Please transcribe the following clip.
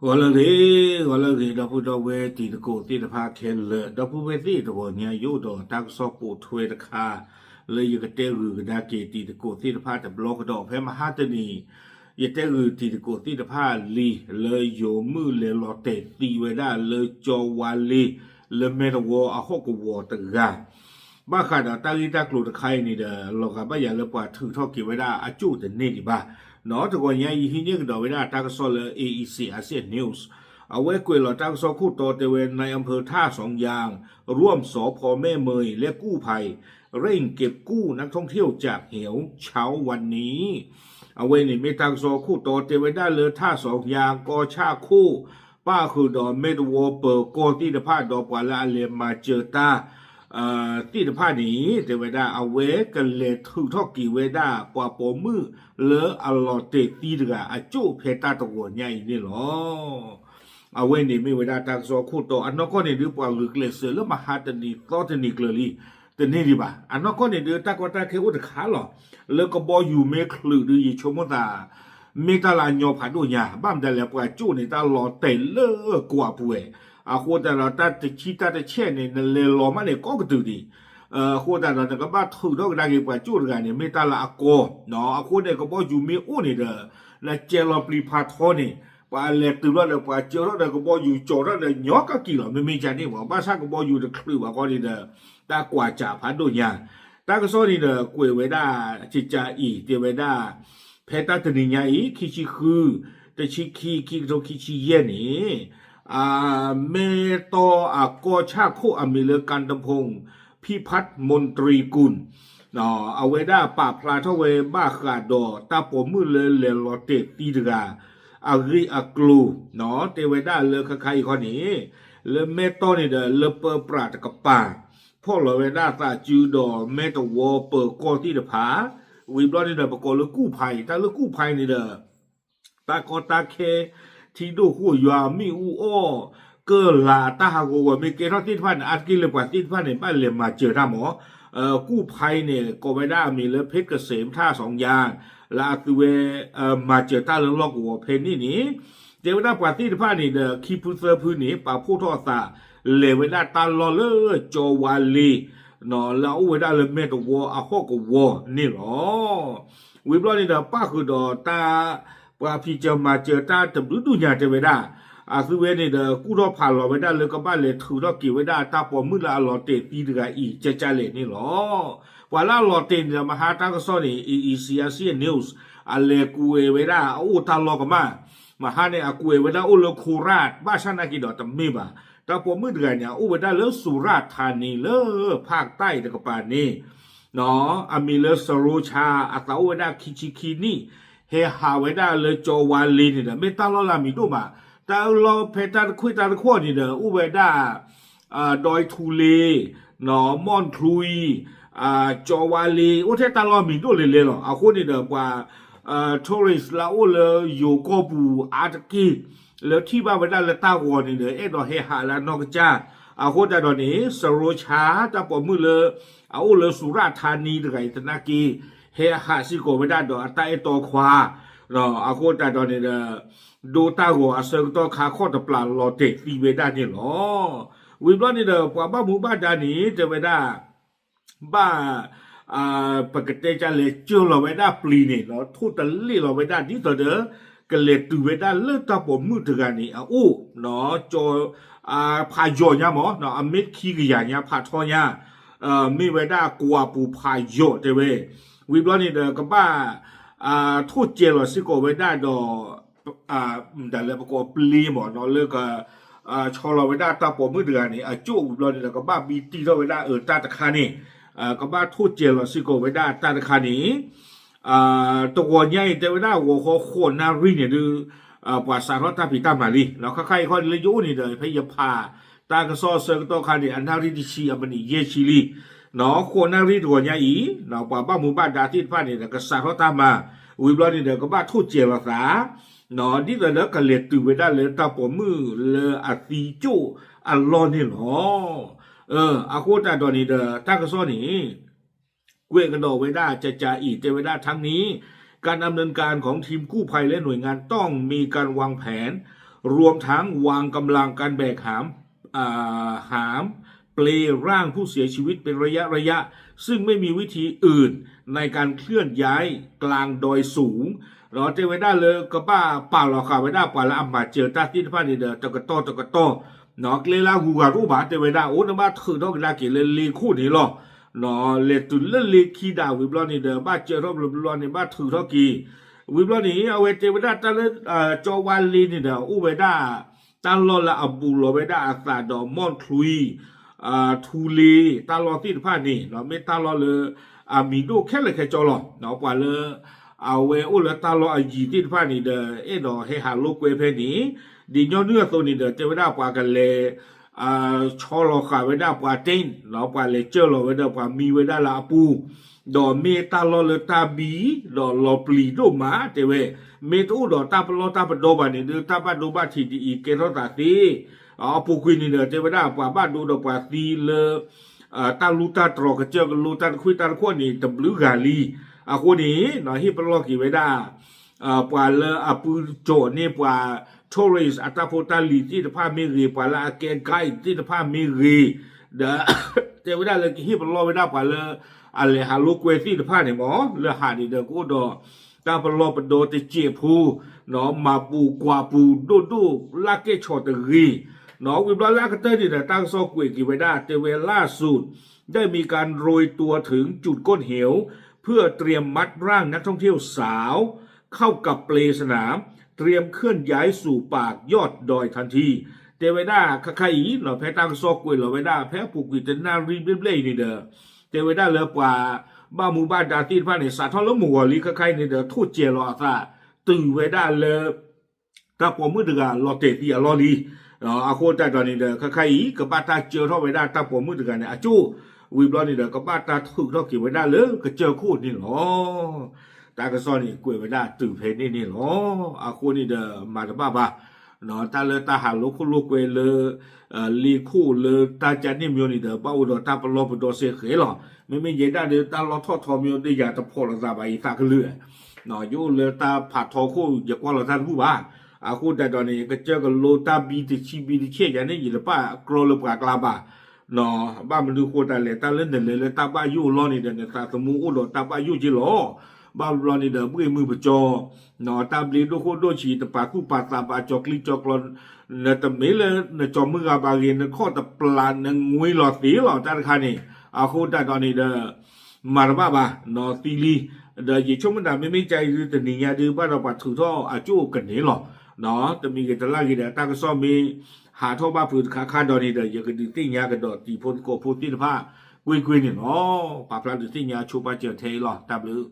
ဂီၤလၢအဂ့ၤ, ဂီၤလၢအဂ့ၤ ဒီပုၢ်ဒီဝဲၢ်တံၤသကိးသ့ၣ်တဖၣ်ခဲလၢာ်, ဒီပုၢ်ဝဲၢ်သ့ၣ်တဂီၤညါ ယအိၣ်ဒီးတၢ်ကစီၣ်ပိာ်ထွဲတခါ လၢယကတဲဂုာ်ကဒါက့ၤတံၤသကိးသ့ၣ်တဖၣ်တဘျီကဒီး ဖဲမဟါတနံၤ ယတဲဂုာ်တံၤသကိးသ့ၣ်တဖၣ်လံ လၢယိၤမုၣ်လဲၤလီၤတဲာ်သံဝဲဒၣ်လၢကၠီဝါလ့ လၢမဲာ်တဝီအဟီၣ်ကဝီၤတဂၤ ဘၣ်ဃးဒီးတၢ်ဂ့ၢ်တၢ်ကျိၤတခါအံၤန့ၣ်ဒီး လီၤဂာ်ဘၣ်ယၤလၢပှၤထုးထီၣ်က့ၤဝဲဒၣ်အကၠိၣ်တန့ၢ်ဒံးဘၣ်. တဂီၤညါအံၤ ယဟံးန့ၢ်ကဒီးဝဲဒၣ်တၢ်ကစီၣ်လၢ A E C Asia News အဝဲကွဲးလီၤတၢ်ကစီၣ်ခိၣ်တီတဲဝဲ นายอำเภอท่าสองยาง ร่วม สภ.แม่เมย และกู้ภัย เร่งเก็บกู้นักท่องเที่ยวจากเหว เช้าวันนี้ အဝဲန့ၣ်မ့ၢ်တၢ်ကစီၣ်ခိၣ်တီတဲဝဲဒၣ်လၢ ထၣ်စီၤယါ ကီၢ်ဆၣ်ခိၣ် ပၣ်ဃုာ်ဒီးမဲာ်တဝီပၢၤကီၢ်သ့ၣ်တဖၣ် ဒီးပှၤလၢအလဲၤမၤစၢၤတၢ် သ့ၣ်တဖၣ်န့ၣ် တဲဝဲဒၣ် အဝဲကလဲၤထုးထီၣ်က့ၤဝဲဒၣ် ပှၤပိာ်မုၣ်လၢအလီၤတဲာ်သံတဂၤအကၠိၣ်ဖဲတၢ်တဂီၤညါအံၤန့ၣ်လီၤ. အဝဲန့ၣ်မ့ၢ်ဝဲဒၣ်တၢ်ကစီၣ်ခိၣ်တီ အနီၢ်ကီၢ်န့ၣ်ဒုး ပှၤဂုာ်ကျဲးစၢးလၢမဟါတနံၤသီတနံၤကျၢၤလံ တန့ၢ်ဒံးဘၣ်. အနီၢ်ကီၢ်န့ၣ်ဒုး တၢ်ကီတၢ်ခဲအိၣ်တခါလီၤ. လၢကဘီယူၤမ့ၢ်ချုးဒုး ယဆိကမိၣ်သး မ့ၢ်တၢ်လၢအညီဖးဒိၣ်ညါ, ဘၣ်မတၤလဲၣ် ပှၤကၠိၣ်န့ၣ် တၢ်လီၤတဲာ်လၢကွၢ်ပူၤဝဲ, အဃိသတးဒီး တၢ်တဆံတၢ်တဆဲးန့ၣ် နလဲၤလီၤမးန့ၣ် ကိးကတုၤဒံး, အဃိသတးဒီး နကဘၣ်ထုးထီၣ်ကဒါက့ၤပှၤကၠိၣ်တဂၤန့ၣ် မ့ၢ်တၢ်လၢအကီ, အဃိန့ၣ် ကဘီယူၤမ့ၢ်အိၣ်န့ၣ်ဒီး နကဲလီၤပျံၤဖးထီန့ၣ် ပှၤလဲၤတုၤလီၤဒီး ပှၤကၢထီၣ်ဒီးကဘီယူၤ ကၠီထီၣ်ဒီး ညီကကံၢ်လီၤ မ့မ့ၢ်ကန့ၣ်မး, ဘၣ်ဆၣ်ကဘီယူၤတချုးဘၣ်ဃီန့ၣ်ဒီး တၢ်ကွၢ်စးဖးဒိၣ်ညါ. တၢ်ကစီၣ်န့ၣ်ဒီး ကွဲးဝဲဒၣ် ကကးအံၤ တဲဝဲဒၣ် ဖဲတၢ်တနံၤညါအံၤ ခံဆံဃု တဆံခံ ခံကထိခံဆံယဲၢ်န့ၣ် မဲၢ်တီအကီၢ်ဆၣ်ခိၣ်အမံၤလၢ กันตะพงษ์ พิพัฒน์มนตรีกุล အဝဲဒၣ်ပာ်ဖျါထီၣ်ဝဲဘၣ်ဃးဒီးတၢ်ပိာ်မုၣ်လၢလဲၤလီၤတဲာ်သံတဂၤ အဂ့ၢ်အကျိၤ တဲဝဲဒၣ်လၢခါခါအံၤခီန့ၣ် လၢမဲၢ်တီၢ်န့ၣ်ဒီး လၢပၢပြးတကပၤ ဖီၣ်လီၤဝဲဒၣ်သးစုဒီးမဲၢ်တဝီပၢၤကီၢ်သ့ၣ်တဖၣ် ဝံၤဘျီန့ၣ်ဒီး ပကိးလၢကူၣ်ဖးအံၤ တၢ်လၢကူၣ်ဖးအံၤန့ၣ်ဒီး တၢ်ကီတၢ်ခဲ ထံဒိၣ်ဃိၣ်ယွၤမ့ၣ်အူအီၣ် ကၢၢ်လၤတၢ်ဟးဂီၤဂီၤမ့ၢ်ကဲထီၣ်သ့ၣ်တဖၣ်န့ၣ် အါတက့ၢ်လၢပှၤသ့ၣ်တဖၣ်န့ၣ် ဘၣ်လဲၤမၤစၢၤတၢ်မး ကူၣ်ဖးအံၤန့ၣ် ကိးဝဲဒၣ်အမံၤလၢ เพชรเกษม ท่าสองยาง လၢအသုဝဲ မၤစၢၤတၢ်လၢလီၢ်ကဝီၤဖဲန့ၣ်န့ၣ် တဲဝဲဒၣ်ပှၤသ့ၣ်တဖၣ်န့ၣ်ဒီး ခံဖုသၢဖုန့ၣ် ပာ်ဖှိၣ်ထီၣ်အသး လဲၤဝဲဒၣ်တၢ်လီၢ်လၢကၠီဝါလ့ လၢအအိၣ်ဝဲဒၣ်လၢမဲၢ်တဝီအဟီၣ်ကဝီၤန့ၣ်လီၤ. ဝံၤဘျီန့ၣ်ဒီး ပၣ်ဃုာ်ဒီးတၢ် ပှၤဖံးစၢၤမၤစၢၤတၢ်တဘျုးဒူၣ်ညါတဲဝဲဒၣ် အသုဝဲန့ၣ်ဒီး ကူၣ်ထီၣ်ဖးလီၤဝဲဒၣ်လၢကဘၣ်လဲၤထုးထီၣ်က့ၤဝဲဒၣ်တၢ်ပိာ်မုၣ်လၢအလီၤတဲာ်သံတဂၤအံၤ ကကလဲၣ်န့ၣ်လီၤ. ပှၤလၢအလီၤတဲာ်န့ၣ်ဒီး မဟါတၢ်ကစီၣ်န့ၣ် A E C Asia News အလဲၤကွဲးဝဲဒၣ်အအိၣ်တၢ်လီၢ်ကမၣ် မဟါန့ၣ်အကွဲးဝဲဒၣ်အိၣ်လၢ โคราช ဘၣ်ဆၣ်နာ်က့ဒီးတမ့ၢ်ဘၣ်. တၢ်ပိာ်မုၣ်တဂၤန့ၣ် အအိၣ်ဝဲဒၣ်လၢ สุราษฎร์ธานี လၢဖၣ်တၢ်အံၤတကပၤန့ၣ် အမံၤလၢ สโรชา အသးအိၣ်ဝဲဒၣ်ခံဆံခံနံၣ် ဟဲဟးဝဲဒၣ်လၢကၠီဝါလ့န့ၣ်ဒီး မ့ၢ်တၢ်လီၢ်လၢအမံၤဒိၣ်မး တၢ်လီၢ်ဖဲတၢ်တခွံၣ်တၢ်တခွီၣ်န့ၣ်ဒီး အိၣ်ဝဲဒၣ် ဒွဲထူလ့ မီၣ်ချူအံၤ ကၠီဝါလ့ အိၣ်ထဲတၢ်လီၢ်မံၤဒိၣ်လဲၤလဲၤလီၤ. အဃိန့ၣ်ဒီးပှၤ tourist လၢအအိၣ်လၢယိၤကီၢ်ပူၤအါတက့ၢ် လၢထံၣ်ဘၣ်ဝဲဒၣ်လၢတၢ်ဂီၤန့ၣ်ဒီး အဲၣ်ဒိးဟဲဟးလၢအနီၢ်ကစၢ်. အဃိသတးဒီးန့ၣ် สโรชา တၢ်ပိာ်မုၣ်လၢ အအိၣ်လၢ สุราษฎร์ธานี တဂၤအံၤသနာ်က့ ဟဲဟးစ့ၢ်ကီးဝဲဒၣ်ဒီးအတၢ်အဲၣ်တီခွါ အဃိသတးဒီးန့ၣ်ဒီး ဒိတၢ်ဂီၤအဆၢကတီၢ်ခါခီၣ်တပျၢ်လီၤတဲာ်သံဝဲဒၣ်န့ၣ်လီၤ. ဝံၤဘျီန့ၣ်ဒီး ပှၤဘၣ်မူဘၣ်ဒါန့ၣ် တဲဝဲဒၣ် ဘၣ် ပကတဲကလဲၤကၢလီၤဝဲဒၣ်ပျံၤန့ၣ် ထိၣ်တလ့ၣ်လီၤဝဲဒၣ်ဒ်သိးဒီး ကလဲၤတုၤဝဲဒၣ်လၢတၢ်ပိာ်မုၣ်တဂၤန့ၣ်အအိၣ် ကၠီ ဖးယိာ်ညါမး အမ့ၢ်ခံကယၤညါဖးထီညါ မ့ၢ်ဝဲဒၣ်ကွၢ်ပူၤဖးယိာ်တဲဝဲ ဝံၤဘျီန့ၣ်ဒီး ကဘၣ် ထိၣ်စဲၤလီၤစ့ၢ်ကီးဝဲဒၣ်ဒီး မတၤလဲၣ် ပကိးပျ့ၤမး လၢက ဆီလီၤဝဲဒၣ်တၢ်ပိာ်မုၣ်တဂၤန့ၣ် အကၠိၣ်ဝံၤဘျီန့ၣ်ဒီး ကဘၣ်ဘံတံၢ်ထီၣ်ဝဲဒၣ်အတၢ်တခါန့ၣ် ကဘၣ်ထိၣ်စဲၤလီၤစ့ၢ်ကီးဝဲဒၣ်တၢ်တခါန့ၣ် တဂီၤညါအံၤ တဲဝဲဒၣ်ဂီၤခီဃိးနၣ်ရံၣ်န့ၣ်ဒုး ပှၤစးထီၣ်တၢ်ဖံးတၢ်မၤလံ ခါခါအံၤခီန့ၣ်လၢယအိၣ်န့ၣ်ဒီး ဖဲယဖးတၢ်ကစီၣ်အဆၢကတီၢ်ခါန့ၣ် အနၣ်ရံၣ်တဆံအမံးနံးယဲၢ်ဆံလံ ဃိးနၣ်ရံၣ်တဂီၤညါအံၤ ပှၤဘၣ်မူဘၣ်ဒါသ့ၣ်တဖၣ်န့ၣ်ဒီး ကစးထီၣ်တၢ်မၤ ဝံၤဘျီန့ၣ်ဒီး ကဘၣ်ထိၣ်စဲၤလီၤသး ဒ်သိးဒီးကလဲၤတုၤဝဲဒၣ်လၢတၢ်ပိာ်မုၣ်လၢအသံကၠိၣ်အလီၢ်န့ၣ်လီၤ. အဃိသတးဒီးန့ၣ်ဒီး တၢ်ကစီၣ်န့ၣ် ကွဲးကဒီးဝဲဒၣ်ကကးအံၤ တဲဝဲဒၣ် ทั้งนี้ การดำเนินการของทีมกู้ภัยและหน่วยงานต้องมีการวางแผน รวมทั้งวางกำลังการแบกหาม อ่า หามเปลร่างผู้เสียชีวิตเป็นระยะระยะ ซึ่งไม่มีวิธีอื่นในการเคลื่อนย้ายกลางดอยสูง ဒီးတဲဝဲဒၣ်လၢကဘၣ်ပာ်လီၤဃာ်ဝဲဒၣ်ပှၤလၢအမၤစၢၤတၢ်သ့ၣ်တဖၣ်န့ၣ်ဒီး တကတီၢ်တကတီၢ် ကျဲလၢအဂုၤအဂၤတအိၣ်ဘၣ် တဲဝဲဒၣ် အိၣ်နဘၣ်ထုးထီၣ်ကဒါက့ၤလၢလ့ခိၣ်န့ၣ်လီၤ. လဲၤတုၤလၢလ့ခံဒၣ်ဝံၤဘျီန့ၣ်ဒီး ဘၣ်စၢထီၣ်ဘျီဘျီန့ၣ် ဘၣ်ထုးထီၣ်က့ၤ ဝံၤဘျီန့ၣ် အဝဲတဲဝဲဒၣ်တၢ်လၢ ကၠီဝါလ့န့ၣ်ဒီး အိၣ်ဝဲဒၣ် တၢ်လီၢ်လၢအဘူးလီၤဝဲဒၣ်အသးဒီး မီၣ်ချွံ ထူလ့ တၢ်လီၢ်သ့ၣ်တဖၣ်န့ၣ် မ့ၢ်တၢ်လီၢ်လၢ အမံၤဒိၣ်ခဲလၢာ်ခဲဆ့လီၤ. ပှၤလၢ အဝဲအိၣ်လၢတၢ်လီၢ်အယံၤသ့ၣ်တဖၣ်န့ၣ်ဒီး အဲၣ်ဒိးဟဲဟးလိာ်ကွဲဖဲန့ၣ် ဒ်ညီနုၢ်အသိးန့ၣ်ဒီး တဲဝဲဒၣ်ပှၤကလဲၤ ဆီလီၤဃာ်ဝဲဒၣ်ပှၤ tent ဒီးပှၤလဲၤစၢလီၤဝဲဒီးပှၤမံဝဲဒၣ်လၢအပူၤ ဒီးမ့ၢ်တၢ်လီၢ်လၢတၢ်ဘံ ဒီးလီၤပျံၤဒိၣ်မး တဲဝဲ မ့ၢ်တအိၣ်ဒီးတၢ်ပလီၢ်တၢ်ပဒီဘၣ်န့ၣ်ဒီး တၢ်ဘၣ်ဒိဘၣ်ထံးဒ်အံၤကဲထီၣ်သးသ့ အပူၤကွံာ်န့ၣ်ဒီး တဲဝဲဒၣ်ပှၤဘၣ်ဒိဒီးပှၤသံလၢ တၢ်လူၢ်တၢ်တြီၤကစၢၢ်ကလိတၢ်တခွံၣ်တၢ်တခီၣ်န့ၣ် တဘျုးဂၤလံ. အဃိန့ၣ် ဟ့ၣ်ပလီၢ်က့ၤဝဲဒၣ် ပှၤလၢအပူၤကၠီၣ်န့ၢ်ပှၤ tourist အတၢ်ဖိတၢ်လံၤသ့ၣ်တဖၣ်မ့ၢ်ဂ့ၤ ပှၤလၢအကဲ guide သ့ၣ်တဖၣ်မ့ၢ်ဂ့ၤ ဒီး တဲဝဲဒၣ်လၢကဟ့ၣ်ပလီၢ်ဝဲဒၣ်ပှၤလၢ အလဲၤဟးလိာ်ကွဲသ့ၣ်တဖၣ်န့ၣ်မ့ၢ် လၢဟးန့ၣ်ဒီးကအိၣ်ဒီး တၢ်ပလီၢ်ပဒီတစဲးဖိ မၤပူၤကွၢ်ပူၤဒိၣ်ဒိၣ်လၢ်ကဲၣ်ဆိးတဂ့ၤ ဝံၤဘျီလၢအကတၢၢ်န့ၣ်ဒီး တၢ်ကစီၣ်ကွဲးက့ၤဝဲဒၣ် တဲဝဲ ล่าสุด ได้มีการโรยตัวถึงจุดก้อนเหว เพื่อเตรียมมัดร่างนักท่องเที่ยวสาวเข้ากับเปลสนาม เตรียมเคลื่อนย้ายสู่ปากยอดดอยทันที တဲဝဲဒၣ်ခါခါအံၤ ဖဲတၢ်ကစီၣ်ကွဲးလီၤဝဲဒၣ် ဖဲအပူၤကွံာ်တနၣ်ရံၣ်ဘျဲၣ်ဘျဲၣ်အံၤန့ၣ်ဒီး တဲဝဲဒၣ်လၢပှၤ ဘၣ်မူဘၣ်ဒါသ့ၣ်တဖၣ်န့ၣ် စးထီၣ်လၢမုၢ်ဂီၤလံခါခါအံၤန့ၣ်ဒီး ထိၣ်စဲးလီၤအသး တုၤဝဲဒၣ်လၢ တၢ်ပိာ်မုၣ်တဂၤလီၤတဲာ်သံအလီၢ်လံ. အဃိသတးဒီးန့ၣ်ဒီး ခါခါအံၤ ကဘၣ်တၢ်စၢထီၣ်ဝဲဒၣ်တၢ်ပိာ်မုၣ်တဂၤန့ၣ် အကၠိၣ် ဝံၤဘျီန့ၣ်ဒီး ကဘၣ်တၢ်ထုးထီၣ်က့ၤဝဲဒၣ်လၢကစၢၢ်ခိၣ်န့ၣ်လီၤ. တၢ်ကစီၣ်န့ၣ်ကွဲးဝဲဒၣ်တုၤဖဲန့ၣ်န့ၣ်လီၤ. အဃိန့ၣ်ဒီး မၤတဘၣ်ဘၣ် တၢ်လၢတၢ်ဟးလိာ်ခိၣ်လိာ်ကွဲလၢ လ့ခိၣ်လၢတၢ်ကန့ၣ်မ့ၢ်န့ၣ်ဒီး ဘၣ်အိၣ်ဒီးတၢ်ပလီၢ်ပဒီစဲဃဲလီၤ. မ့မ့ၢ်ယဲဒၣ်ဒီး တၢ်လီၢ်ထီၣ်ထီမ့ၢ်ဒီး ယၤတဖိးလိာ်သးဘၣ် ယသးကလုာ် ယအိၣ်လၢတၢ်ဖးထီခိၣ် ယကွၢ်လီၤတၢ်တဘူၣ်ဘၣ်. အဃိသတးဒီးန့ၣ် ကစၢၢ်ကလိတၢ်ဘံတဆံဘံတဆဲးယၤန့ၣ် ယတပာ်ကြီလၢပှၤကျါဘၣ်. ဘၣ်မနုၤဃိသတးလဲၣ် တၢ်လၢနလဲၤလၢတၢ်ဘၣ်ယိၣ်အလီၢ်န့ၣ်ဒီး နသးသမူအိၣ်ဒီးတၢ်ဘၣ်ယိၣ်က့လီၤ. ဘၣ်ဘျီန့ၣ်ဒီး ဘှ့ၣ်မုၢ်ပစီ တၢ်ဘျ့ဒိၣ်ခိၣ်ဒိၣ်ဆံး တပာ်သူၣ်ပာ်သးဘၣ် ကၠီၤကျံကၠီၤကျီ နတမ့ၢ်လၢနကၠီၤမုၢ်ဂၤဘၣ်ဂ့ၤ နခီၣ်တပျၢ် နငွ့လီၤသ့လီၤ တၢ်တခါန့ၣ်. အဃိသတးဒီးန့ၣ်ဒီး မၤတဘၣ်ဘၣ် သံလံ. ဒီးယဆိကမိၣ်တၢ် မ့မ့ၢ်ကါအံၤဒုး တနံၤညါဒုး ဘၣ်ဒီးပှၤထုးထီၣ်အကၠိၣ်ကန့ၢ်လီၤ. တမံၤဂ့ၤတလၢ်ဂ့ၤဒီး တၢ်ကစီၣ်မ့ၢ်ဟးထီၣ်ဘၣ်ဖုးတခါခါဒီးန့ၣ်ဒီး ယကဒုးသ့ၣ်ညါကဒီးတံၤဖိသကိးဖိသ့ၣ်တဖၣ် ကွ့ၢ်ကွ့ၢ်န့ၣ်လီၤ. ပာ်ဖျါဒုးသ့ၣ်ညါဆိပာ်စၢၤထဲအံၤလီၤ. တၢ်ဘျုး